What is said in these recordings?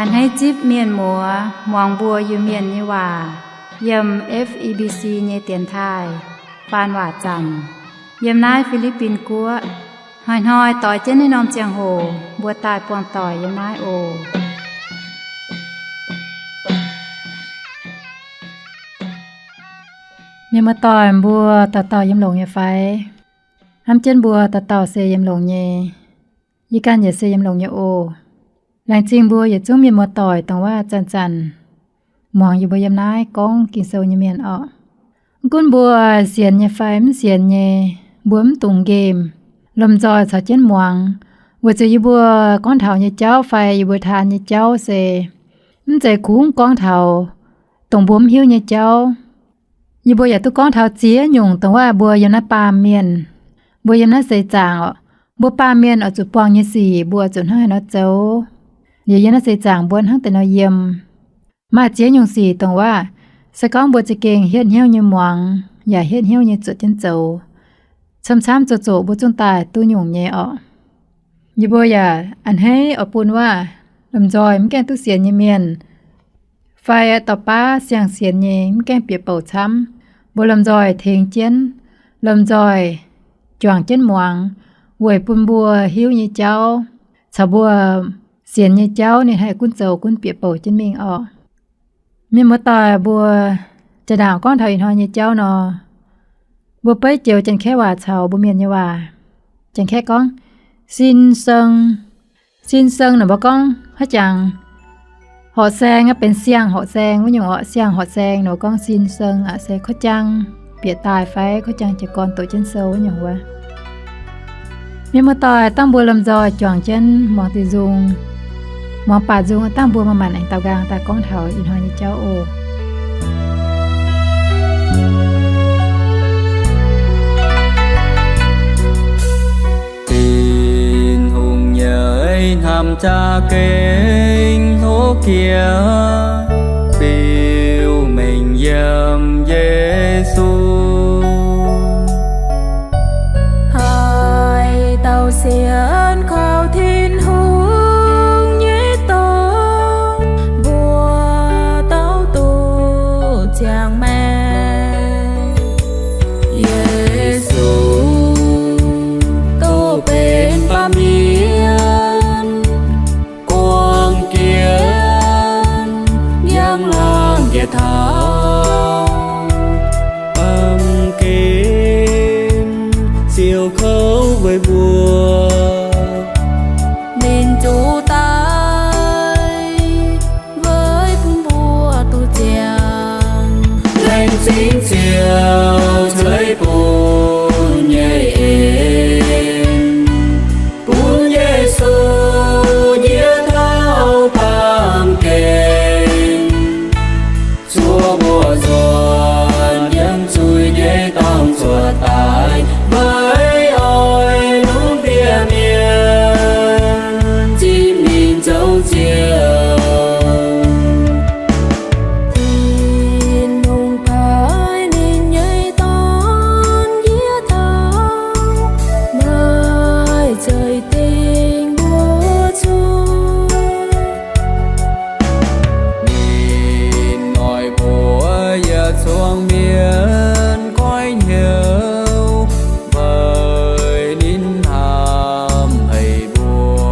A'hneiv zipv mienh muoz muangx mbuo Iu-Mienh nyei waac yiem F E B C nyei dienx taaih faan waac zanc yiem naaiv Fi^li^bin Guoqv. Hnoi-hnoi doix jienv naaiv norm ziangh hoc mbuo daaih buangh doic yiem naaiv oc. Mienh muoz-doic mbuo dauh dauh yiem longx nyei fai? Hnamv jienv mbuo dauh dauh se yiem longx nyei. Yie ganh yaac se yiem longx nyei oc. Laengz zingh mbuo yietc zungv mienh muoz-doic dongh wuov zanc-zanc muangx yie mbuo yiem naaiv gorngv Ging-Sou nyei mienh orqc. Mv gunv mbuo sienx nyei fai mv sienx nyei, mbuo mv dungx nqemh. Lomh nzoih caux jienv muangx, weic zuqc yie mbuo gorngv taux nyei jauv fai yie mbuo taan nyei jauv se mv zeiz kungx gorngv taux dongh mbuo mv hiuv nyei jauv. Yie mbuo yaac duqv gorngv taux ziex nyungc dongh wuov mbuo yiem naaiv baamh mienh, mbuo yiem naaiv seix zaangc orqc, mbuo baamh mienh oix zuqc buangh nyei sic mbuo oix zuqc hnangv haaix nor zoux. Liuz yiem naaiv seix zaangc mbuo hnangv deix nor yiem. Maaih ziex nyungc sic dongh wuov, se gorngv mbuo za'gengh hietv hnyouv nyei muangx yaac hietv hnyouv nyei zuotc jienv zoux, camv-camv zoqc zoqc mbuo zungv daaih duqv nyungc nyei orqc. Yie mbuo yaac a'hneiv oix bun wuov lomh nzoih mv gaengh duqv sienx nyei mienh fai dorh baav siang-sienx nyei mv gaengh bieqc bouc camv. Mbuo lomh nzoih tengx jienv, lomh nzoih juangc jienv muangx, weic bun mbuo hiuv nyei jauv caux mbuo sienx nyei jauv ninh haih gunv zoux gunv bieqc bouc jienv mingh orqc. Mienh muoz-doic mbuo, jaa-ndaangc gorngv taux ih hnoi nyei jauv nor, mbuo beiv joux Janx-Kaeqv waac caux mbuo Mienh nyei waac. Janx-Kaeqv gorngv sin-seung. Sin-seung naaic mbuo gorngv haaix jangx, horqc saeng aqv, benx siang-horqc saeng wuov nyungc orqc. Siang-horqc saeng naaic mbuo gorngv sin-seung aqv, se kov jang bieqc daaih fai kov jang jiez gorn doqc jienv sou wuov nyungc wuov. Mienh muoz-doic, dangh mbuo lomh nzoih juangc jienv muangx diqc nzung, muangx baac nzung, dangh mbuo maaih maanc aengx daaux nqaang daaih gorngv taux ih hnoi nyei jauv oc. Tin-Hungh nyei hnamv za'gengh hlo jiex, biux mengh yiem Yesu. Haaix dauh sienx kaux Tin-Hungh nyei dorngx, mbuo dauh duqv ziangh maengc. Yesu duqv benx baamh mienh, guangc jienv njang-laangc njiec taux baamh gen, siou kouv weic mbuo. Ninh zuqc daic weic bun mbuo duqv ziangh. Laengz zingh Ziouv ceix bun nyei en, bun Yesu njiec taux baamh gen, zuov mbuo nzuonx yiem zuiz nyei dorngx cuotv daaih, weic oix lungh ndiev mienh zipv ninh zoux Ziouv. Tin-Hungh paaiv ninh nyei Dorn njiec taux naaiv zeix dingc mbuo zuiz. Ninh noic mbuox yietc zungv mienh goiv hnyouv, weic ninh hnamv haic mbuo.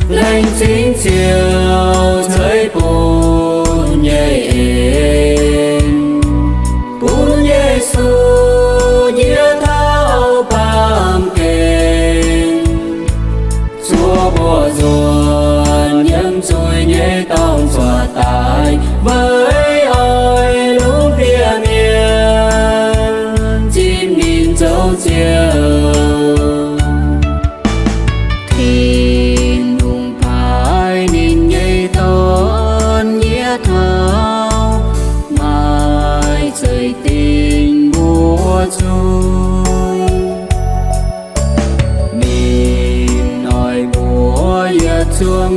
Laengz zingh Ziouv ceix bun nyei en, bun Yesu njiec taux baamh gen, zuov mbuo nzuonx yiem zuiz nyei dorngx cuotv daaih, weic oix lungh ndiev mienh zipv ninh zoux Ziouv. Tin-Hungh paaiv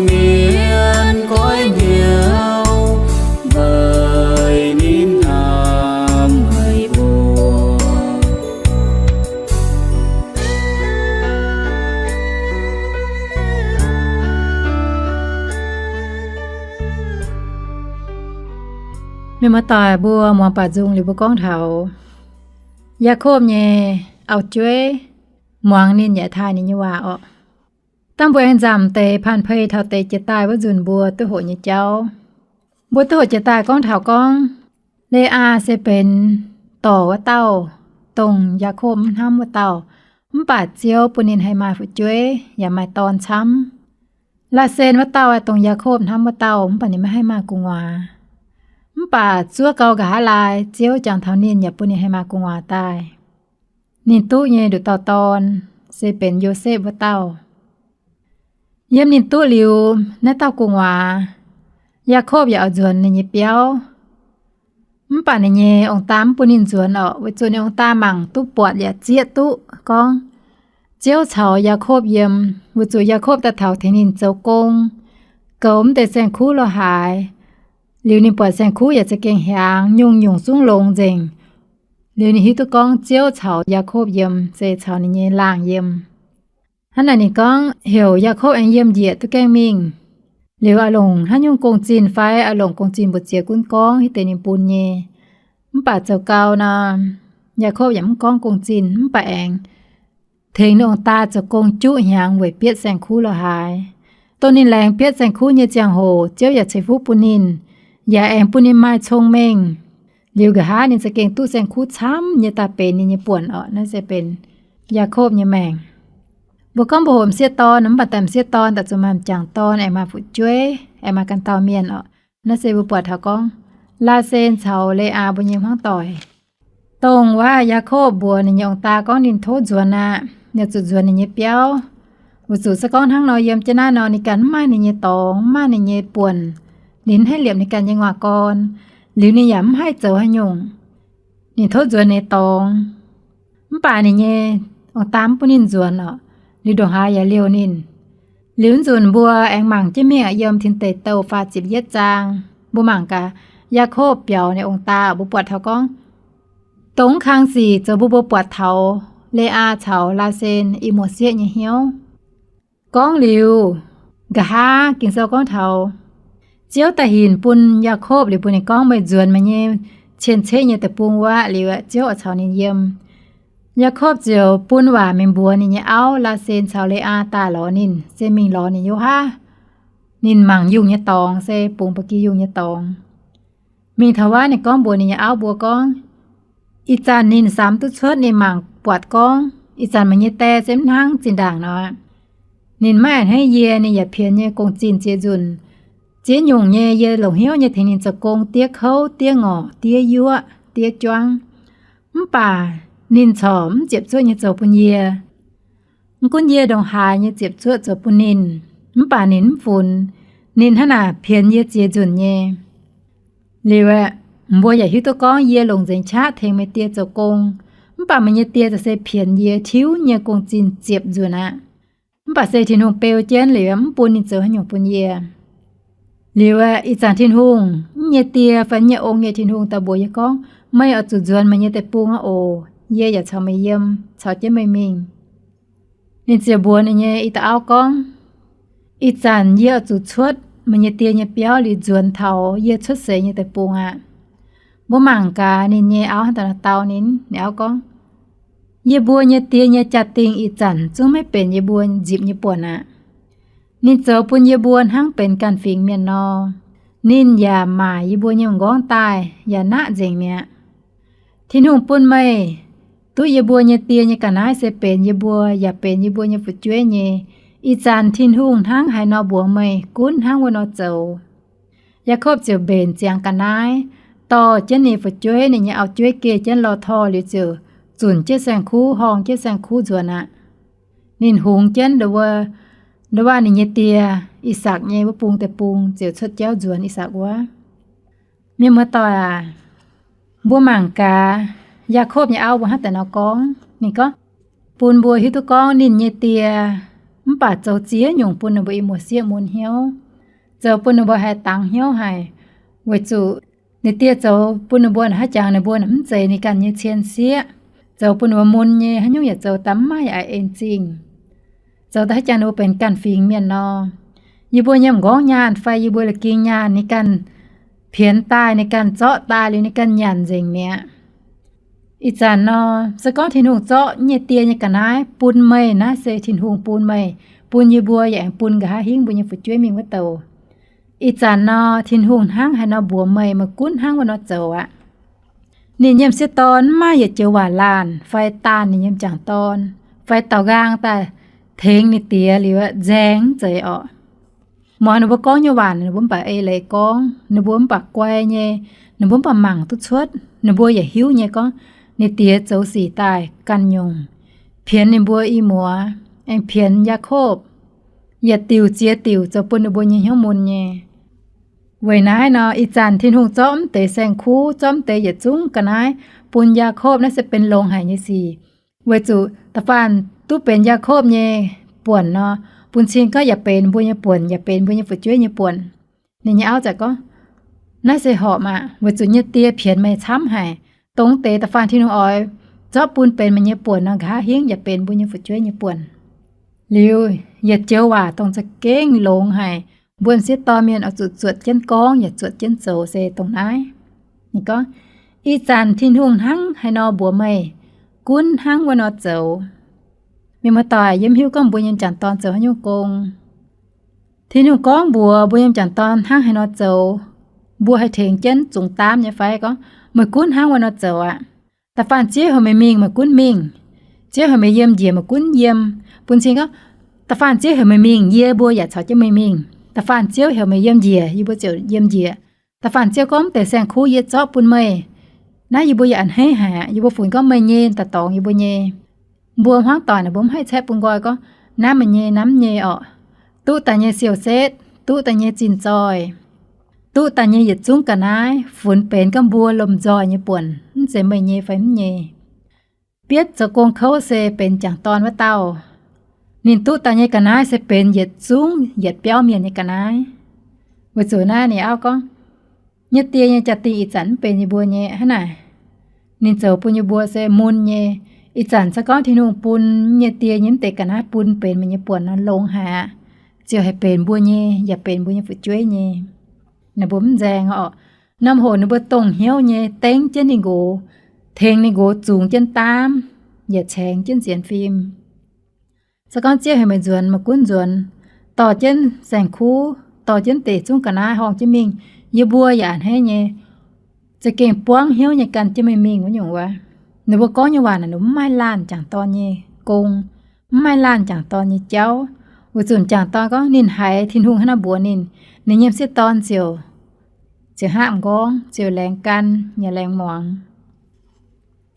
Mienh goiv hnyouv weic ninh hnamv haic mbuo. Mienh muoz-doic mbuo muangx baac nzung liuz mbuo gorngv taux Yaakopv nyei auv-jueiv muangx ninh yaac taaih ninh nyei waac orqc. Dangh mbuo aengx nzamc deix paan pei taux deix jiex daaih wuov nzunc mbuo duqv hoqc nyei jauv. Mbuo duqv hoqc jiex daaih gorngv taux gorngv, Le^aa se benx dorc wuov dauh, dongh Yaakopv mv hnamv wuov dauh. Mv baac Ziouv bun ninh haih maaih fu'jueiv yaac maaih dorn camv. Laasen wuov dauh dongh Yaakopv hnamv wuov dauh, mv baac ninh maiv haih maaih gu'nguaaz. Mv baac zuov gau nqa'haav laai, Ziouv jangx taux ninh yaac bun ninh haih maaih gu'nguaaz daaih. Ninh duqv nyei nduqc dauh dorn se benx Yosepv wuov dauh. Yiem ninh duqv liuz naaiv dauh gu'nguaaz, Yaakopv yaac oix nzuonx ninh nyei biauv. Mv baac ninh nyei ong-daa mv bun ninh nzuonx orqc, weic zuqc ninh ong-daa mangc duqv buatc yaac zieqv duqv gorngv Ziouv caux Yaakopv yiem, weic zuqc Yaakopv daaih taux tengx ninh zoux gong, goux mv deix saeng-kuv lorh haaix. Liuz ninh buatc saeng-kuv yaac za'gengh hiaangx, nyungc-nyungc zungv longx nzengc. Liuz ninh hiuv duqv gorngv Ziouv caux Yaakopv yiem, se caux ninh nyei laangh yiem. Hnangv naaic ninh gorngv heuc Yaakopv aengx yiem njiec duqv gaengh mingh. Liuz oix longc haaix nyungc gong-zinh fai oix longc gong-zinh mbu'ziex gunv gorngv hiuv deix ninh bun nyei. Mv baac zoux gau nor, Yaakopv yaac mv gorngv gong-zinh, mv baac aengx tengx ninh ong-daa zoux gong juqv hnyangx weic bietv saeng-kuv lorh haaix. Dongh ninh laengz bietv saeng-kuv nyei ziangh hoc, Ziouv yaac ceix fuqv bun ninh, yaac aengx bun ninh maaih cong-mengh. Liuz nqa'haav ninh za'gengh duqv saeng-kuv camv nyei daaih benx ninh nyei buonc orqc. Naaiv se benx Yaakopv nyei maengc. Mbuo gorngv mbuo hoqc m'sieqv dorn, mv baac daaih m'sieqv dorn daaih zuqc maaih m'jangc dorn, aengx maaih fu'jueiv, aengx maaih ganh dauh mienh orqc. Naaiv se mbuo buatc taux gorngv Laasen caux Le^aa mbuo nyei hmuangv doic. Dongh wuov Yaakopv mbuox ninh nyei ong-daa gorngv ninh tov nzuonx aqv, ninh zuqc nzuonx ninh nyei biauv. Weic zuqc se gorngv hnangv nor yiem jienv naaiv nor ninh ganh mv maaih ninh nyei dorngx, mv maaih ninh nyei buonc, ninh mv haih liepc ninh ganh nyei nguaaz gorn, liuz ninh yaac mv haih zoux haaix nyungc. Ninh tov nzuonx ninh dorngx, mv baac ninh nyei ong-daa mv bun ninh nzuonx orqc. Liuz ndongc haaix yaac liouh ninh. Liuz nzunc mbuo aengx mangc jienv mingh yiem Tin Deic Douh faah ziepc yietv zaang, mbuo mangc gaax Yaakopv biaux ninh ong-daa, mbuo buatc taux gorngv dongh kang sic zoux mbuo mbuo buatc taux Le^aa caux Laasen I^mo^sieqv nyei hnyouv. Gorngv liuz, nqa'haav Ging-Sou gorngv taux Ziouv daaih hinc bun Yaakopv liuz mbuox ninh gorngv, meih nzuonx meih nyei cien-ceqv nyei deic-bung wuov, liuz Ziouv oix caux ninh yiem. Yaakopv ziouc bun waac mingh mbuox ninh nyei auv Laasen caux Le^aa daaih lorz ninh, se mingh lorz ninh yiem haav. Ninh mangc yungh nyei dorngx, se bungx ba'gi yungh nyei dorngx. Mingh taux wuov ninh gorngv mbuox ninh nyei auv mbuo gorngv, ih zanc ninh samx duqv cuotv, ninh mangc buatc gorngv ih zanc meih nyei die se mv hnangv zinh ndaangc nor, ninh maiv a'hneiv yie, ninh yaac pienx nyei gong-zinh ziex nzunc. Ziex nyungc nyei yie longc hnyouv nyei tengx ninh zoux gong, diev kouv, diev ngorc, diev yuoqv, diev juangv. Mv baac ninh corc mv ziepc zuoqv nyei zoux bun yie. Mv gunv yie ndongc haaix nyei ziepc zuoqv zoux bun ninh, mv baac ninh mv funx. Ninh hnangv naaic pienx yie ziex nzunc nyei. Liuz aeqv, mbuo yaac hiuv duqv gorngv yie longc nzengc qaqv tengx meih die zoux gong, mv baac meih nyei die za'gengh se pienx yie tiuv nyei gong-zinh ziepc nzunc aqv. Mv baac se Tin-Hungh beu jienv liuz, mv bun ninh zoux haaix nyungc bun yie. Liuz aeqv, ih zanc Tin-Hungh, yie nyei die fai yie nyei ong nyei Tin-Hungh daaih mbuox yie gorngv, meih oix zuqc nzuonx meih nyei deic-bung aqv oc. Yie yaac caux meih yiem, caux jienv meih mingh. Ninh ziouc mbuox ninh nyei i dauh auv gorngv, ih zanc yie oix zuqc cuotv meih nyei die nyei biauv liuz nzuonx taux yie cuotv seix nyei deic-bung aqv. Mbuo mangc gaax ninh nyei auv hnangv haaix nor dau ninh. Ninh auv gorngv, yie mbuo nyei die nyei jaa-dingh ih zanc zungv maiv benx yie mbuo nzipc nyei buonc aqv. Ninh zoux bun yie mbuo hnangv benx ganh fingx mienh nor. Ninh yaac maaic yie mbuo nyei m'nqorngv daaih yaac naqv nzengc mi'aqv. Tin-Hungh bun meih duqv yie mbuo nyei die nyei ga'naaiv se benx yie mbuo yaac benx yie mbuo nyei fu'jueiv nyei. Ih zanc Tin-Hungh hnangv haaix nor mbuox meih, gunv hnangv wuov nor zoux. Yaakopv ziouc mbenc ziangx ga'naaiv, dorh jienv ninh fu'jueiv, ninh nyei auv-jueiv, geh jienv lorh torh liuz ziouc zunc jienv saeng-kuv, horngh jienv saeng-kuv nzuonx aqv. Ninh hungx jienv ndo wuov, ndo wuov ninh nyei die, I^sakc, nyei wuov bung deic-bung ziouc cuotv jauv nzuonx I^sakc wuov. Mienh muoz-doic aac, mbuo mangc gaax, Yaakopv nyei auv mbuo hnangv daaih nor gorngv, ninh gorngv bun mbuo hiuv duqv gorngv ninh nyei die Mv baac zoux ziex nyungc bun ninh mbuo i muoz-sieqv mun hnyouv, zoux bun ninh mbuo haih dangx hnyouv haic, weic zuqc ninh dieh zoux bun ninh mbuo naaic haaix jangx ninh mbuo naaic mv zeiz ninh ganh nyei cien sieqv, zoux bun ninh mbuo mun nyei, haaix nyungc yaac zoux daaih mv maaih yaac a'en zingh. Zoux daaih haaix jangx ninh mbuo benx ganh fingx mienh nor, yie mbuo nyei m'nqorngv nyaanh fai yie mbuo la'ging nyaanh ninh ganh pienx daaih, ninh ganh zorqv daaih liuz ninh ganh nyanc nzengc mi'aqv. Ih zanc nor, se gorngv Tin-Hungh zorqv nyei die nyei ga'naaiv bun meih, naaiv se Tin-Hungh bun meih, bun yie mbuo yaac aengx bun nqa'haav hingv mbuo nyei fu'jueiv mingh wuov douc. Ih zanc nor, Tin-Hungh hnangv haaix nor mbuox meih, meih gunv hnangv wuov nor zoux aqv. Ninh nyei m'sieqv dorn mv maaih yietc joux waac laanh fai daanh ninh nyei m'jangc dorn, fai daaux nqaang daaih tengx ninh diex liuz nzaeng mv zeiz orqc. Muangx ninh mbuo gorngv nyei waac, ninh mbuo mv baac ei leiz gorngv, ninh mbuo mv baac guai nyei, ninh mbuo mv baac mangc duqv cuotv, ninh mbuo yaac hiuv nyei gorngv ninh diex zoux sic daaih ganh nyungc, pienx ninh mbuo i muoz, aengx pienx Yaakopv, yietc diuc ziex diuc zoux bun ninh mbuo nyei hnyouv mun nyei. Weic naaiv nor, ih zanc Tin-Hungh zorqv mv deix saeng-kuv, zorqv mv deix yietc zungv ga'naaiv bun Yaakopv, naaiv se benx longx haic nyei sic. Weic zuqc da'faanh duqv benx Yaakopv nyei buonc nor, bun cing gorngv yaac benx mbuo nyei buonc, yaac benx mbuo nyei fu'jueiv nyei buonc. Ninh nyei auv ziouc gorngv, naaiv se horpc aqv, weic zuqc nyei die pienx meih camv haic. Dongh deix da'faanh Tin-Hungh oix zorqv bun benx meih nyei buonc nor, nqa'haav hingv yaac benx mbuo nyei fu'jueiv nyei buonc. Liuz yietc joux waac dongh za'gengh longx haic, mbuo m'sieqv dorh mienh oix zuqc zuotc jienv gorngv yaac zuotc jienv zoux se dongh naaiv. Ninh gorngv, ih zanc Tin-Hungh hnangv haaix nor mbuox meih, gunv hnangv wuov nor zoux. Mienh muoz-doic, yie mv hiuv gorngv mbuo nyei m'jangc dorn zoux haaix nyungc gong. Tin-Hungh gorngv mbuox mbuo nyei m'jangc dorn hnangv haaix nor zoux, mbuo haih tengx jienv zungx daamv nyei fai? Gorngv, meih gunv hnangv wuov nor zoux aqv. Da'faanh Ziouv heuc meih mingh, meih gunv mingh. Ziouv heuc meih yiem njiec, meih gunv yiem. Bun cing gorngv, da'faanh Ziouv heuc meih mingh, yie mbuo yaac caux jienv meih mingh. Da'faanh Ziouv heuc meih yiem njiec, yie mbuo ziouc yiem njiec. Da'faanh Ziouv gorngv, mv deix saeng-kuv yie zorqv bun meih. Naaiv yie mbuo yaac a'hneiv haic aqv. Yie mbuo funx gorngv meih nyei daaih dorngx yie mbuo nyei. Mbuo hmuangv doic naaic mbuo mv haih caeqv bun nqoi gorngv, naaiv meih nyei, naaiv mv nyei orqc. Duqv daaih nyei siou-setv, duqv daaih nyei zinh zoih, duqv daaih nyei yietc zungv ga'naaiv funx benx gorngv mbuo lomh nzoih nyei buonc, mv zeiz meih nyei fai mv nyei. Bietv zoux gong kouv se benx m'jangc dorn wuov dauh. Ninh duqv daaih nyei ga'naaiv se benx yietc zungv yietc biauv mienh nyei ga'naaiv. Weic zuqc naaiv ninh auv gorngv, nyei die nyei jaa-dingh ih zanc mv benx yie mbuo nyei hnangv naaic. Ninh zoux bun yie mbuo se mun nyei. Ih zanc se gorngv Tin-Hungh bun nyei die nyei mv deix ga'naaiv bun benx meih nyei buonc nor, longx haic aqv. Ziouc haih benx mbuo nyei yaac benx mbuo nyei fu'jueiv nyei. Ninh mbuo mv nzaeng orqc. Norm hoc ninh mbuo dongh hnyouv nyei dengv jienv ninh nqox, tengx ninh nqox zungx jienv daamv, yaac caengx jienv sienx fim. Se gorngv Ziouv heuc meih nzuonx, meih gunv nzuonx, dorh jienv saeng-kuv, dorh jienv deix zungv ga'naaiv horngh jienv mingh, yie mbuo yaac a'hneiv nyei, za'gengh buangv hnyouv nyei gan jienv meih mingh wuov nyungc wuov. Ninh mbuo gorngv nyei waac naaic ninh mbuo mv maaih laanh m'jangc dorn nyei gong, mv maaih laanh m'jangc dorn nyei jauv. Weic zuqc m'jangc dorn gorngv ninh haiz Tin-Hungh hnangv naaiv mbuox ninh, ninh nyei m'sieqv dorn ziouc, ziouc hnangv m'nqorngv, ziouc laengz gan yaac laengz muangx.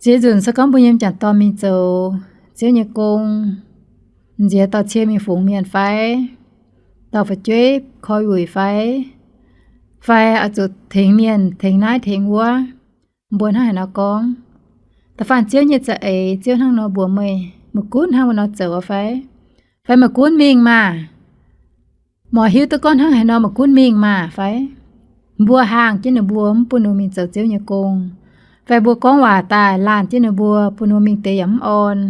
Ziex nzunc se gorngv mbuo nyei m'jangc dorn mingh zoux Ziouv nyei gong, nziex dorh-cie mingh fungx mienh fai, dorh fu'jueiv koi wuic fai, fai oix zuqc tengx mienh tengx naaiv tengx wuov, mbuo hnangv haaix nor gorngv? Da'faanh Ziouv nyei za'eix, Ziouv hnangv nor mbuox meih, meih gunv hnangv wuov nor zoux fai? Fai meih gunv mingh maah! Meih hiuv duqv gorngv hnangv haaix nor meih gunv mingh maah! Fai mbuo haangh jienv ninh mbuo mv bun ninh mbuo mingh zoux Ziouv nyei gong, fai mbuo gorngv waac daaih laanh jienv ninh mbuo bun ninh mbuo mingh deix yaac mv orn.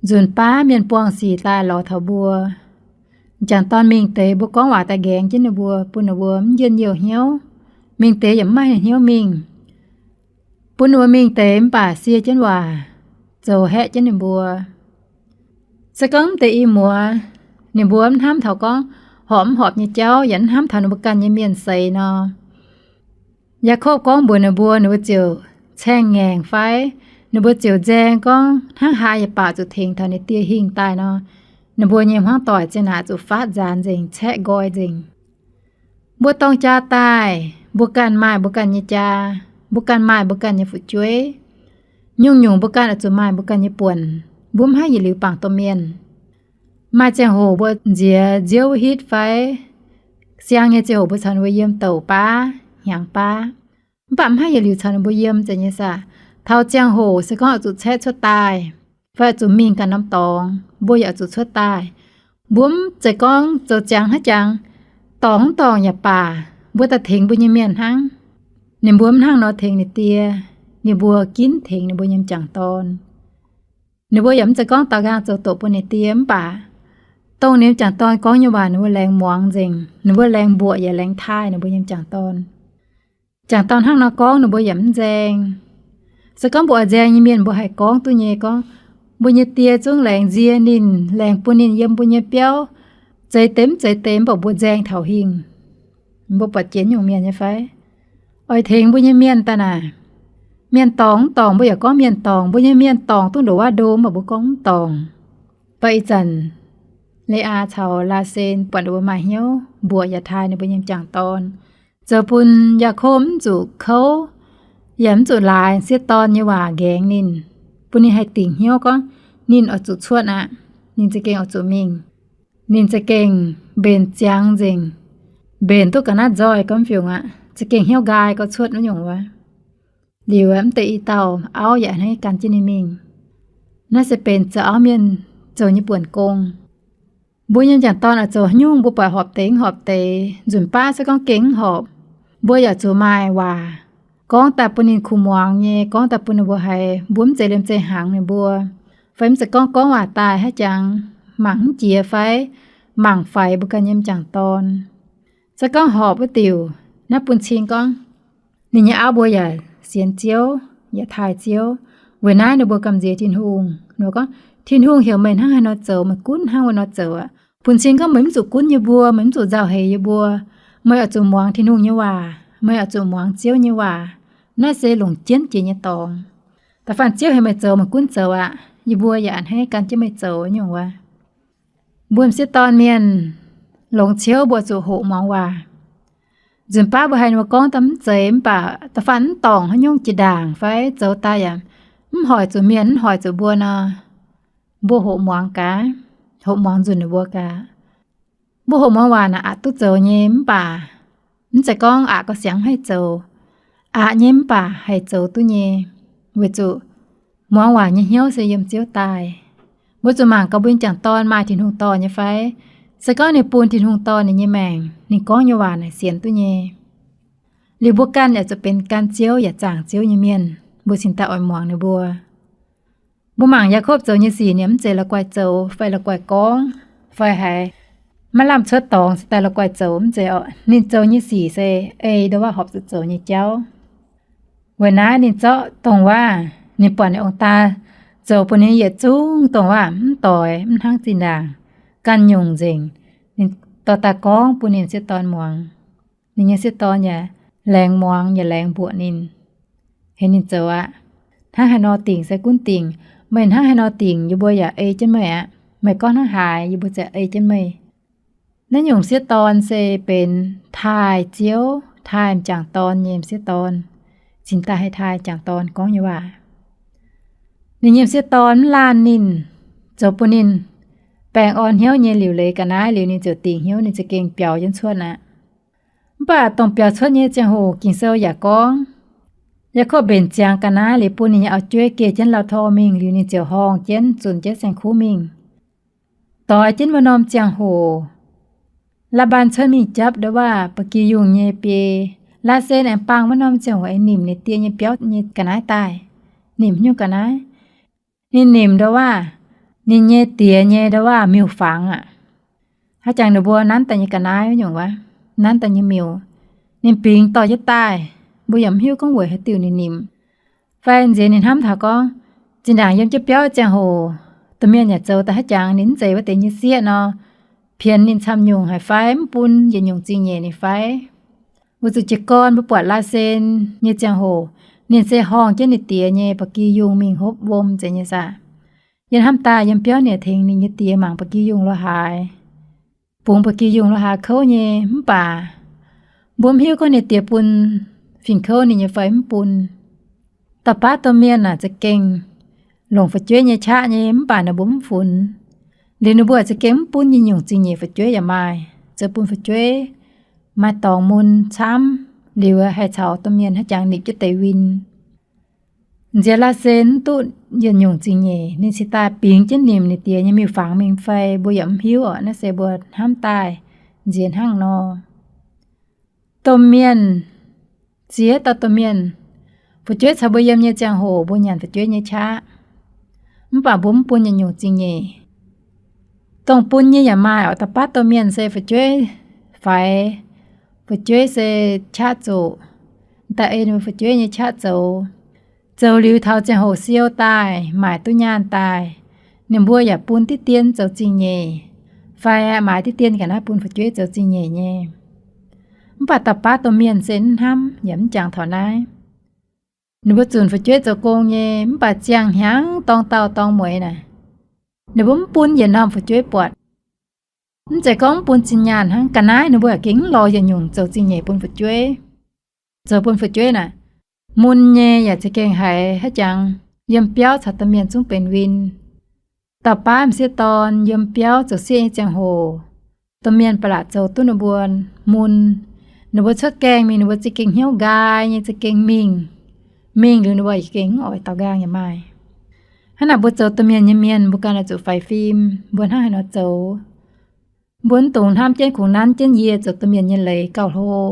Nzunc baav mienh buangh sic daaih lorz taux mbuo, m'jangc dorn mingh deix mbuo gorngv waac daaih nqaengx jienv ninh mbuo, bun ninh mbuo mv njien-youh hnyouv, mingh deix yaac mv maaih hnyouv mingh. Bun ninh mbuo mingh deix mv baac sie jienv waac, zoux haeqv jienv ninh mbuo. Se gorngv mv deix i muoz, ninh mbuo mv hnamv taux gorngv horpc mv horpc nyei jauv, yaac mv hnamv taux ninh mbuo ganh nyei mienh seix nor, Yaakopv gorngv mbuox ninh mbuo, ninh mbuo ziouc caengh ngaengc fai, ninh mbuo ziouc nzaeng gorngv hnangv haaix yaac baac zuqc tengx taux ninh die hingh daaih nor, ninh mbuo nyei hmuangv doic ziang naaic zuqc faatv nzaanx nzengc, caeqv nqoi nzengc. Mbuo dorng jaa daaih, mbuo ganh maaih mbuo ganh nyei jaa, mbuo ganh maaih mbuo ganh nyei fu'jueiv. Nyungc-nyungc mbuo ganh oix zuqc maaih mbuo ganh nyei buonc. Mbuo mv haih yietc liuz bangc domh mienh. Maaih ziangh hoc mbuo nziex nziouv hitv fai, siang nyei ziangh hoc mbuo caux ninh mbuo yiem douc baav, hnyangx baav. Mv baac mv haih yietc liuz caux ninh mbuo yiem zeiz nyei saah. Taux ziangh hoc se gorngv oix zuqc caeqv cuotv daaih. fai oix zuqc mingh ganh norm dorngx, mbuo yaac oix zuqc cuotv daaih. Mbuo mv zeiz gorngv zoux ziangx hnangv jangx, dorngc mv dorngc yaac baac, mbuo daaih tengx mbuo nyei mienh hnangv. Ninh mbuo mv hnangv nor tengx ninh die, ninh mbuo ginv tengx ninh mbuo nyei m'jangc dorn. Ninh mbuo yaac mv zeiz gorngv daaux nqaang zoux doqc bun ninh die, mv baac dongh ninh m'jangc dorn gorngv nyei waac ninh mbuo laengz muangx nzengc, ninh mbuo laengz mbuoqc yaac laengz taaih ninh mbuo nyei m'jangc dorn. M'jangc dorn hnangv nor gorngv ninh mbuo yaac mv nzaeng. Se gorngv mbuo oix nzaeng nyei mienh mbuo haih gorngv duqv nyei gorngv, mbuo nyei die zungv laengz nzie ninh, laengz bun ninh yiem mbuo nyei biauv, zeix deix mv zeix deix, mv baac mbuo nzaeng taux hingh. Mbuo buatc jiex nyungc mienh nyei fai? Oix tengx mbuo nyei mienh daaih naaic, mienh dorngc mv dorngc mbuo yaac gorngv mienh dorngc, mbuo nyei mienh dorngc duqv ndongc wuov ndo mv baac mbuo gorngv mv dorngc. Baac ih zanc Le^aa caux Laasen buatc ninh mbuo maaih hnyouv mbuoqc yaac taaih ninh mbuo nyei m'jangc dorn, zoux bun Yaakopv mv zuqc kouv, yaac mv zuqc laaix sieqv dorn nyei waac nqaengx ninh, bun ninh haih dingc hnyouv gorngv ninh oix zuqc cuotv aqv. Ninh za'gengh oix zuqc mingh. Ninh za'gengh mbenc ziangx nzengc, mbenc duqv ga'naaiv nzoih gormx fiungc aqv, za'gengh hnyouv nqaai gauh cuotv wuov nyungc wuov. Liuz mv deix i dauh auv yaac hnangv gan jienv ninh mingh. Naaiv se benx zoux auv mienh zoux nyei buonc gong. Mbuo nyei m'jangc dorn oix zoux haaix nyungc mbuo buatc horpc deix mv horpc deix, nzunc baav se gorngv gengh mv horpc, mbuo yaac zuqc maaih waac gorngv daaih bun ninh kuh muangx nyei, gorngv daaih bun ninh mbuo haiz mbuo mv zeiz liemh zeih hnaangx ninh mbuo, fai mv zeiz gorngv gorngv waac daaih hnangv jangx mangc mv jiex fai mangc faix mbuo ganh nyei m'jangc dorn. Se gorngv horpc wuov diuc, naaiv bun cing gorngv ninh nyei auv mbuo yaac sienx Ziouv, yaac taaih Ziouv. Weic naaiv ninh mbuo gamh nziex Tin-Hungh. Ninh mbuo gorngv, Tin-Hungh heuc meih hnangv haaix nor zoux, meih gunv hnangv wuov nor zoux aqv. Bun cing gorngv meih mv zuqc gunv yie mbuo, meih mv zuqc nzauh heix yie mbuo. Meih oix zuqc muangx Tin-Hungh nyei waac, meih oix zuqc muangx Ziouv nyei waac. Naaiv se longc jienv jiex nyei dorngx. Da'faanh Ziouv heuc meih zoux, meih gunv zoux aqv. Yie mbuo yaac a'hneiv gan jienv meih zoux nyungc wuov. Mbuo m'sieqv dorn mienh longx ciouv mbuo zuqc hoqc muangx waac. Nzunc baav mbuo haiz ninh mbuo gorngv daaih mv zeiz mv baac da'faanh mv dorngc haaix nyungc jiex ndaangc fai zoux daaih yaac mv hoic zuqc mienh, mv hoic zuqc mbuo nor, mbuo hoqc muangx gaax, hoqc muangx nzunc ninh mbuo gaax. Mbuo hoqc muangx waac naaic aqc duqv zoux nyei mv baac mv zeiz gorngv aqc gauh siangx haih zoux. Aqc nyei mv baac haih zoux duqv nyei, weic zuqc muangx waac nyei hnyouv se yiem Ziouv daaih. Mbuo zuqc mangc gaax mbuo nyei m'jangc dorn maaih Tin-Hungh dorh nyei fai? Se gorngv ninh bun Tin-Hungh dorh ninh nyei maengc, ninh gorngv nyei waac naaic sienx duqv nyei, liuz mbuo ganh yaac zuqc benx gan Ziouv yaac zaangc Ziouv nyei mienh, mbuo cingx daaih oix muangx ninh mbuo. Mbuo mangc Yaakopv zoux nyei sic, ninh mv zeiz la'guaih zoux fai la'guaih gorngv fai haiz maiv lamh cuotv dorngx cingx daaih la'guaih zoux, mv zeiz orqc. Ninh zoux nyei sic se ei ndongc waac horpc zuqc zoux nyei jauv. Weic naaiv ninh zorqv dongh waac ninh buatc ninh ong-daa zoux bun ninh yietc zungv dongh waac mv doix, mv hnangv zinh ndaangc, ganh nyungc nzengc. Ninh dorh daaih gorngv bun ninh sieqv dorn muangx. Ninh nyei sieqv dorn yaac laengz muangx yaac laengz mbuoqc ninh, heuc ninh zoux aqv. Hnangv haaix nor dingc se gunv dingc. Meih hnangv haaix nor dingc, yie mbuo yaac ei jienv meih aqv. Meih gorngv hnangv haaix, yie mbuo ziouc ei jienv meih. Naaiv nyungc m'sieqv dorn se benx taaih Ziouv, taaih m'jangc dorn nyei m'sieqv dorn, cingx daaih haih taaih m'jangc dorn gorngv nyei waac. Ninh nyei m'sieqv dorn mv laanh ninh, zoux bun ninh baengh orn hnyouv nyei liuc leiz ga'naaiv liuz, ninh ziouc dingc hnyouv, ninh za'gengh biaux jienv cuotv aqv. Mv baac dongh biaux cuotv nyei ziangh hoc Ging-Sou yaac gorngv, Yaakopv mbenc ziangx ga'naaiv liuz bun ninh nyei auv-jueiv geh jienv lauh tor mingh, liuz ninh ziouc horngh jienv zunc jienv saeng-kuv mingh. Doix jienv wuov norm ziangh hoc, Laa^mbaan cuotv mingh japv ndongc waac ba'gi yungh nyei biei. Laasen aengx bangh wuov norm ziangh hoc aengx nimc ninh die nyei biauv nyei ga'naaiv daaih. Nimc nyungc ga'naaiv, ninh nimc ndongc waac, ninh nyei diex nyei ndongc waac miuc-fangx aqv. Haaix jangx ninh mbuo nanv daaih nyei ga'naaiv nyungc wuov, nanv daaih nyei miuc, ninh bingx dorh jienv daaih. Mbuo yaac mv hiuv gorngv weic haaix diuc ninh nimc. Fai nziex ninh hnamv taux gorngv, zinh ndaangc yiem jienv biauv ziangh hoc, domh mienh yaac zoux daaih haaix jangx, ninh mv zeiz wuov deix nyei sieqv nor, pienx ninh camv nyungc haic fai mv bun yietc nyungc zingh nyeic ninh fai? Weic zuqc jiez gorn mbuo buatc Laasen nyei ziangh hoc, ninh se horngh jienv ninh diex nyei ba'gi yungh mingh hopv wuom zeiz nyei saah. Yiem hnamv daaih yiem biauv ninh tengx ninh nyei diex mangc ba'gi yungh lo haaix, bungx ba'gi yungh lo haaix kouv nyei. Mv baac mbuo mv hiuv gorngv ninh diex bun fingx kouv ninh nyei fai mv bun. Dauh baav domh mienh naaic za'gengh longc fu'jueiv nyei qaqv nyei, mv baac ninh mbuo mv funx. Liuz ninh mbuo za'gengh mv bun nyei nyungc zingh nyeic fu'jueiv yaac maaih, zoux bun fu'jueiv maaih dorngx mun camv, liuz haih caux domh mienh haaix jangx nipc jienv deix win. Nziex Laasen mv duqv yietc nyungc zingh nyeic, ninh cingx daaih bingx jienv nimc ninh diex nyei miuc-fangx mingh fai, mbuo yaac mv hiuv oc. Naaiv se mbuo hnamv daaih nziex hnangv nor. Domh mienh, ziex dauh domh mienh, fu'jueiv caux mbuo yiem nyei ziangh hoc mbuo nyanc fu'jueiv nyei qaqv, mv baac mbuo mv bun yietc nyungc zingh nyeic. Dongh bun nyei yaac maaih oc. Da'baav domh mienh se fu'jueiv faix, fu'jueiv se qaqv zoqc, daaih ei ninh mbuo fu'jueiv nyei qaqv zoux, zoux liuz taux ziangh hoc siou daaih, maaic duqv nyaanh daaih, ninh mbuo yaac bun diqv dien zoux zingh nyeic, fai maaiz diqv dien ga'naaiv bun fu'jueiv zoux zingh nyeic nyei. Mv baac da'baav domh mienh se mv hnamv yaac mv jangx taux naaiv. Ninh mbuo zunc fu'jueiv zoux gong nyei, mv baac ziangh hnyangx dorng dauh dorng mueiz naaic, ninh mbuo mv bun yietc norm fu'jueiv buatc. Mv zeiz gorngv mv bun zinh nyaanh hnangv, ga'naaiv ninh mbuo yaac gengh mv lorz yietc nyungc zoux zingh nyeic bun fu'jueiv. Zoux bun fu'jueiv naaic, mun nyei yaac za'gengh haiz haaix jangx yiem biauv caux domh mienh zungv benx win. Dauh baav m'sieqv dorn yiem biauv zoux sieqv nyei ziangh hoc, domh mienh ba'laqc zoux duqv ninh mbuo mun. Ninh mbuo cuotv gaengh mingh, ninh mbuo za'gengh hnyouv nqaai nyei za'gengh mingh. Mingh liuz ninh mbuo gengh mv oix daux nqaang yaac maaih. Hnangv naaic mbuo zoux domh mienh nyei mienh, mbuo ganh oix zuqc faix fim. Mbuo hnangv haaix nor zoux, mbuo mv dungx hnamv jienv kungx nanv jienv yie zoux domh mienh nyei leiz gauh hlo.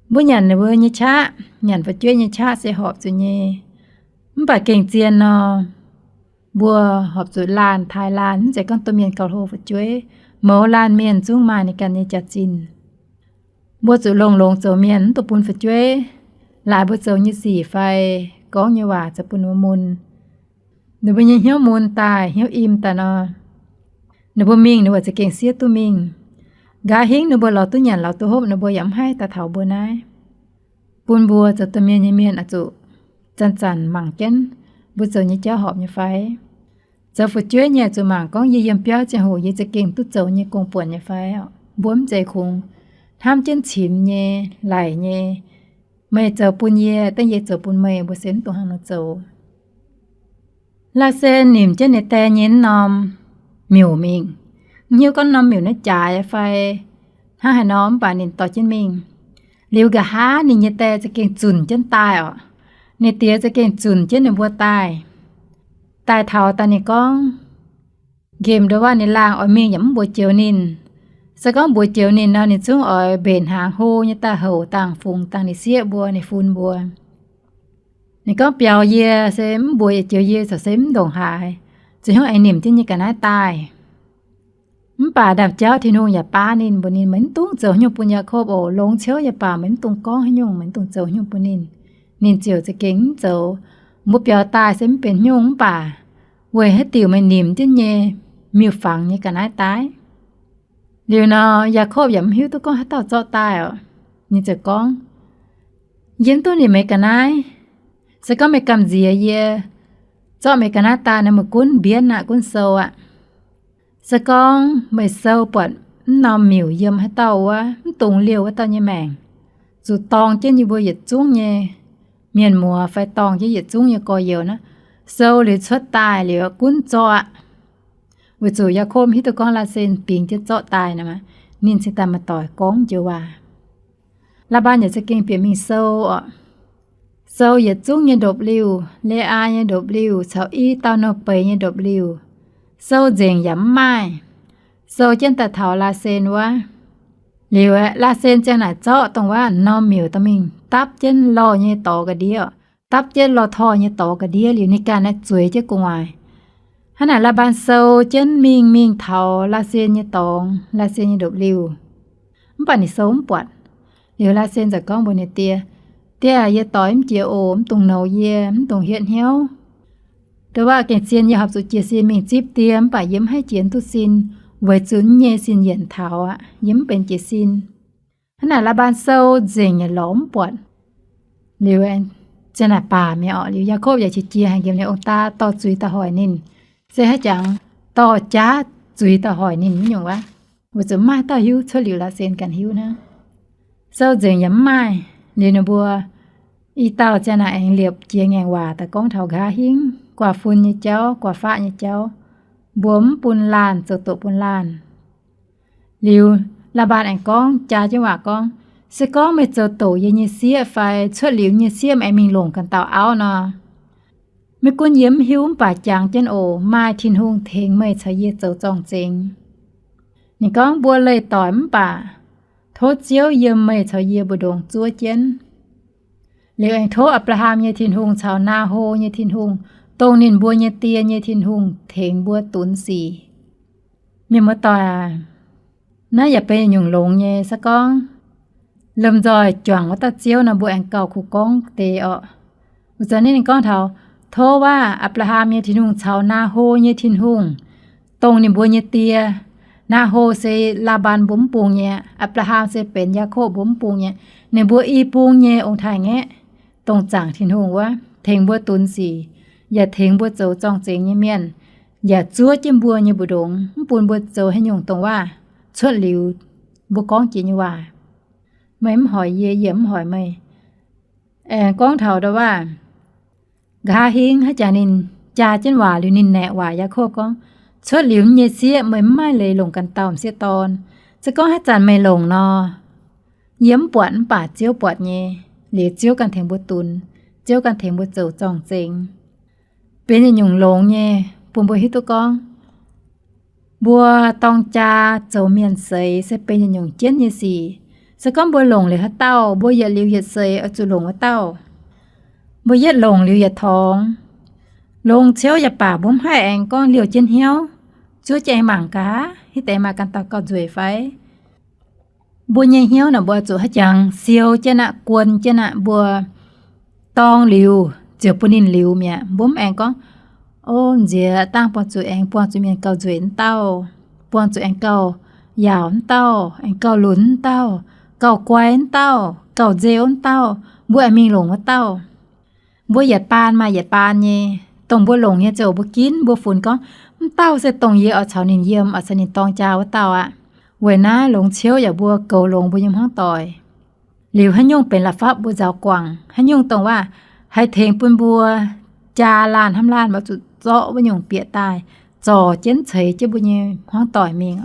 Mbuo nyanc ninh mbuo nyei qaqv, nyanc fu'jueiv nyei qaqv se horpc zuqc nyei. Mv baac gengh zien nor, mbuo horpc zuqc laanh taaih laanh, mv zeiz gorngv domh mienh gauh hlo fu'jueiv. Mouz laanh mienh zungv maaih ninh ganh nyei jaax-zinh. Mbuo zuqc longx-longx zoux mienh, mv dungx bun fu'jueiv laaix mbuo zoux nyei sic fai gorngv nyei waac zoux bun ninh mbuo mun. Ninh mbuo nyei hnyouv mun daaih, hnyouv im daaih nor, ninh mbuo mingh ninh mbuo za'gengh siev duqv mingh. Nqa'haav hingv ninh mbuo lorz duqv nyanc lorz duqv hopv, ninh mbuo yaac mv haih daaih taux mbuo naaiv. Bun mbuo zoux domh mienh nyei mienh oix zuqc zanc-zanc mangc jienv mbuo zoux nyei jauv horpc nyei fai. Zoux fu'jueiv nyei oix zuqc mangc gorngv yie yiem biauv ziangh hoc yie za'gengh duqv zoux nyei gong-buonc nyei fai. Mbuo mv zeiz kungx hnamv jienv cimx nyei, laic nyei, meih zoux bun yie, dengv yie zoux bun meih, mbuo se mv dungx hnangv nor zoux. Laasen nimc jienv ninh die nyei mv norm miuc mingh. Mv hiuv gorngv norm miuc naaiv jaaix fai hnangv haaix nor, mv baac ninh dorh jienv mingh. Liuz nqa'haav ninh nyei die za'gengh zunc jienv daaih oc. Ninh diex za'gengh zunc jienv ninh mbuo daaih. Daaih taux daaih ninh gorngv, nqemh ndo waac ninh laangh oix mingh yaac mv mbuox joux ninh. Se gorngv mbuox joux ninh nor, ninh zungv oix mbenc hnaangx hlo nyei daaih houc dangh fungx dangh ninh sieqv mbuo, ninh fun mbuo. Ninh gorngv biaux yie se mv mbuox yietc joux yie corc se mv ndongc haaix, ziouc hnyouv aengx nimc jienv nyei ga'naaiv daaih. Mv baac ndaamv-jauv Tin-Hungh yaac baav ninh, mbuox ninh, meih mv dungx zoux haaix nyungc bun Yaakopv oc. Longx ciouv nyei baac meih mv dungx gorngv haaix nyungc, meih mv dungx zoux haaix nyungc bun ninh. Ninh ziouc za'gengh mv zoux. Mbuo biaux daaih se mv benx haaix nyungc, mv baac weic haaix diuc meih nimc jienv nyei miuc-fangx nyei ga'naaiv daaih? Liuz nor, Yaakopv yaac mv hiuv duqv gorngv haaix dauh zorqv daaih oc. Ninh ziouc gorngv, yie mv duqv nimc meih ga'naaiv. Se gorngv meih gamh nziex yie zorqv meih ga'naaiv daaih nor, meih gunv mbienv aqv, gunv sou aqv. Se gorngv meih sou buatc mv norm miuc yiem haaix dauh wuov, mv dungx liouh wuov dauh nyei maengc, zuqc dorng jienv yie mbuo yietc zungv nyei mienh muoz fai dorng jienv yietc zungv nyei gorx-youz naaiv, sou liuz cuotv daaih liuz gunv zorqv aqv. Weic zuqc Yaakopv hiuv duqv gorngv Laasen bingx jienv zorqv daaih nor, ninh cingx daaih maaih doic gorngv joux waac. Laa^mbaan yaac za'gengh bieqc mingh sou oc. Sou yietc zungv nyei ndopv-liuh, Le^aa nyei ndopv-liuh caux i dauh nouh beiz nyei ndopv-liuh, sou nzengc yaac mv maaih. Sou jienv daaih taux Laasen wuov. Liuz aeqv, Laasen ziang naaic zorqv dongh wuov norm miuc dorh mingh dapv jienv lorh nyei dorx ga'ndiev, dapv jienv lorh torh nyei dorx ga'ndiev liuz, ninh ganh naaiv zueiz jienv gu'nguaaic. Hnangv naaic Laa^mbaan sou jienv mingh, mingh taux Laasen nyei dorngx, Laasen nyei ndopv-liuh. Mv baac ninh sou mv buatc. Liuz Laasen ziouc gorngv mbuox ninh die, Die, yie doix mv jiex oc. Mv dungx nouz yie, mv dungx hietv hnyouv. Ndo wuov gengh zien yie horpc zuqc jiez sin mingh zipv die, mv baac yie mv haih jiez duqv sin, weic zuqc yie nyei sin yienc taux aqv. Yie mv benx jiez sin. Hnangv naaic Laa^mbaan sou nzengc nyei lorz mv buatc. Liuz ziang naaic baac mi'aqv oc. Liuz Yaakopv yaac qiex jiez haic nqemh ninh ong-daa dorh zuiz daaih hoic ninh, se haiz jangx dorh jaav zuiz daaih hoic ninh nyungc wuov, weic zuqc maiv maaih dauh hiuv cuotv liuz Laasen ganh hiuv hnangv. Sou nzengc yaac mv maaih. Liuz ninh mbuo i dauh ziang naaic aengx liepc jiex ngaengc waac daaih gorngv taux nqa'haav hingv guaax fun nyei jauv, guaax faqv nyei jauv, mbuo mv bun laanh zoux doqc bun laanh. Liuz Laa^mbaan aengx gorngv jaa jienv waac gorngv, Se gorngv meih zoux doqc yie nyei sieqv fai cuotv liuz nyei sieqv meih aengx mingh longc ganh dauh auv nor, Maiv gunv yie mv hiuv mv baac jangx jienv oc, maaih Tin-Hungh tengx meih caux yie zoux zorng-zengx. Ninh gorngv, mbuo leih doic mv baac tov Ziouv yiem meih caux yie mbu'ndongx zuov jienv. Liuz aengx tov Apc^laa^ham nyei Tin-Hungh caux Naa^ho nyei Tin-Hungh, dongh ninh mbuo nyei die nyei Tin-Hungh tengx mbuo dunx sic. Mienh muoz-doic aac, naaiv yaac benx yietc nyungc longx nyei. Se gorngv lomh nzoih juangc wuov dauh Ziouv nor, mbuo aengx gauh kuh gorngv deix orqc. Wuov zanc ninh gorngv taux, tov waac Apc^laa^ham nyei Tin-Hungh caux Naa^ho nyei Tin-Hungh, dongh ninh mbuo nyei die. Naa^ho se Laa^mbaan mbuo mv bung nyei, Apc^laa^ham se benx Yaakopv mbuo mv bung nyei. Ninh mbuo i bung nyei ong-taaix-ngaeqv, dongh zaangc Tin-Hungh wuov, tengx mbuo dunx sic, yaac tengx mbuo zoux zorng-zengx nyei mienh, yaac zuov jienv mbuo nyei mbu'ndongx, mv bun mbuo zoux haaix nyungc dongh waac cuotv liuz mbuo gorngv jiex nyei waac. Meih mv hoic yie, yie mv hoic meih. Aengx gorngv taux ndau waac, nqa'haav hingv haaix jangx ninh jaa jienv waac liuz ninh naeqc waac, Yaakopv gorngv, cuotv liuz nyei sieqv meih mv maaih leiz longc ganh dauh m'sieqv dorn. Se gorngv haaix zanc meih longc nor, yie mv buatc mv baac Ziouv buatc nyei. Liuz Ziouv ganh tengx mbuo dunx, Ziouv ganh tengx mbuo zoux zorng-zengx. Benx yietc nyungc longx nyei bun mbuo hiuv duqv gorngv, mbuo dorng jaa zoux mienh seix se benx yietc nyungc jienv nyei sic. Se gorngv mbuo longc liuz haaix dauh, mbuo yietc liuz yietc seix oix zuqc longc wuov dauh. Mbuo yietv longc liuz yietc torngx. Longx ciouv yaac baac mbuo mv haih aengx gorngv liouh jienv hnyouv, zuov jienv aengx mangc gaax, hitv deix maaih ganh dauh gauh nzueic fai? Mbuo nyei hnyouv naaic mbuo zuqc haaix jangx siou jienv aqv, guon jienv aqv. Mbuo dorng liuz ziouc bun ninh liuz mi'aqv. Mbuo mv aengx gorngv, o, nziex dangh buangh zuqc aengx buangh zuqc mienh gauh nzueic wuov dauh, buangh zuqc aengx gauh yaauc wuov dauh, aengx gauh lunx wuov dauh, gauh guai wuov dauh, gauh nzeu wuov dauh, mbuo aengx mingh longc wuov dauh. Mbuo yietc baan maaih yietc baan nyei, dongh mbuo longc nyei ziouc mbuo ginv, mbuo funx gorngv, mv dauh se dongh yie oix caux ninh yiem, oix caux ninh dorng jaa wuov dauh aqv. Weic naaiv longx ciouv yaac mbuo goux longx mbuo nyei hmuangv doic. Liuz haaix nyungc benx la'fapv mbuo nzaaux guangc, haaix nyungc dongh waac haih tengx bun mbuo jaa laanh hnamv laanh mbuo zuqc zorqv wuov nyungc bieqc daaih, zorc jienv ceix jienv mbuo nyei hmuangv doic mingh.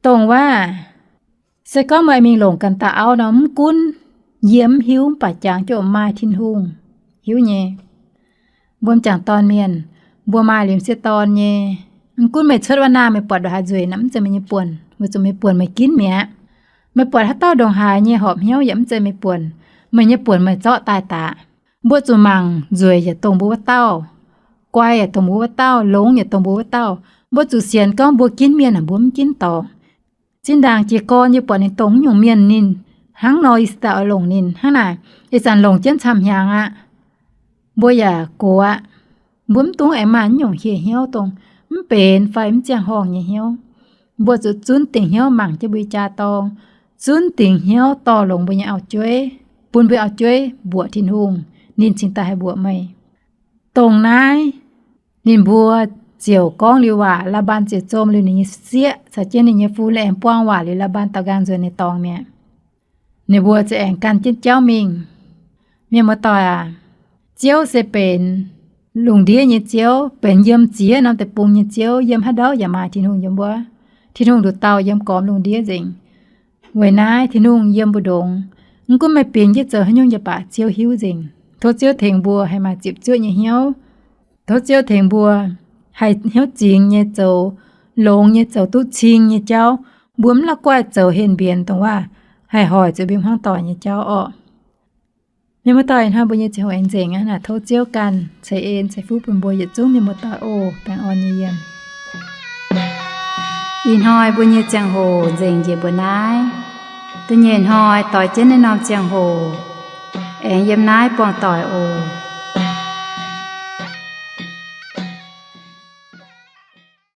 Dongh waac, se gorngv meih mingh longc ganh dauh auv nor, mv gunv yie mv hiuv mv baac jangx jienv maaih Tin-Hungh hiuv nyei. Mbuo m'jangc dorn mienh, mbuo maaih liuz m'sieqv dorn nyei. Mv gunv meih cuotv wuov naaiv meih buatc ndongc haaix nzueic nor, mv zeiz meih nyei buonc, weic zuqc meih buonc meih ginv mi'aqv. Meih buatc haaix dauh ndongc haaix nyei horpc hnyouv yaac mv zeiz meih buonc. Meih nyei buonc meih zorqv daaih daqc. Mbuo zuqc mangc nzueic yaac dongh mbuo wuov dauh, guai yaac dongh mbuo wuov dauh, longx yaac dongh mbuo wuov dauh. Mbuo zuqc sienx gorngv mbuo ginv mienh aah, mbuo mv ginv dorngc. Zinh ndaangc jiez gorn yie buatc ninh dongh wuov nyungc mienh ninh hnangv nor, yie se daaih oix longc ninh hnangv naaic. Ih zanc longc jienv camv-hnyangx aqv. Mbuo yaac gox aqv. Mbuo mv dungx aengx maaih wuov nyungc hieh hnyouv dongh mv benx fai mv ziangh horngh nyei hnyouv. Mbuo zuqc zunv dingc hnyouv mangc jienv mbuo nyei jaa-dorng, zunv dingc hnyouv dorh longx mbuo nyei auv-jueiv, bun mbuo auv-jueiv mbuoqc Tin-Hungh, ninh cingx daaih haih mbuoqc meih. Dongh naaiv ninh mbuo ziouc gorngv liuz waac, Laa^mbaan ziouc zom liuz ninh nyei sieqv caux jienv ninh nyei fu, aengx buang waac liuz Laa^mbaan daaux nqaang nzuonx ninh dorngx mi'aqv. Ninh mbuo ziouc aengx gan jienv jauv mingh. Mienh muoz-doic aac, Ziouv se benx lungh ndiev nyei Ziouv, benx yiem ziex norm deic-bung nyei Ziouv. Yiem haaix ndau yaac maaih Tin-Hungh yiem wuov. Tin-Hungh nduqc dauh yiem gormx lungh ndiev nzengc. Weic naaiv Tin-Hungh yiem mbu'ndongx. Mv gunv meih bingx jienv zoux haaix nyungc yaac baac Ziouv hiuv nzengc. Tov Ziouv tengx mbuo haih maaih ziepc zuoqv nyei hnyouv. Tov Ziouv tengx mbuo haih hnyouv zingx nyei zoux, longx nyei zoux duqv cing nyei jauv. Mbuo mv la'guaih zoux henh mbienx dongh waac haih hoic zuqc mbuo hmuangv doic nyei jauv orqc. Mienh muoz-doic, ih hnoi mbuo nyei ziangh hoc aengx nzengc aqv. Naaic tov Ziouv ganh ceix en ceix fuqv bun mbuo yietc zungv mienh muoz-doic oc. Baengh orn nyei yiem. Ih hnoi mbuo nyei ziangh hoc nzengc njiec mbuo naaiv. Da'nyeic hnoi doix jienv naaiv norm ziangh hoc aengx yiem naaiv buangh doic oc.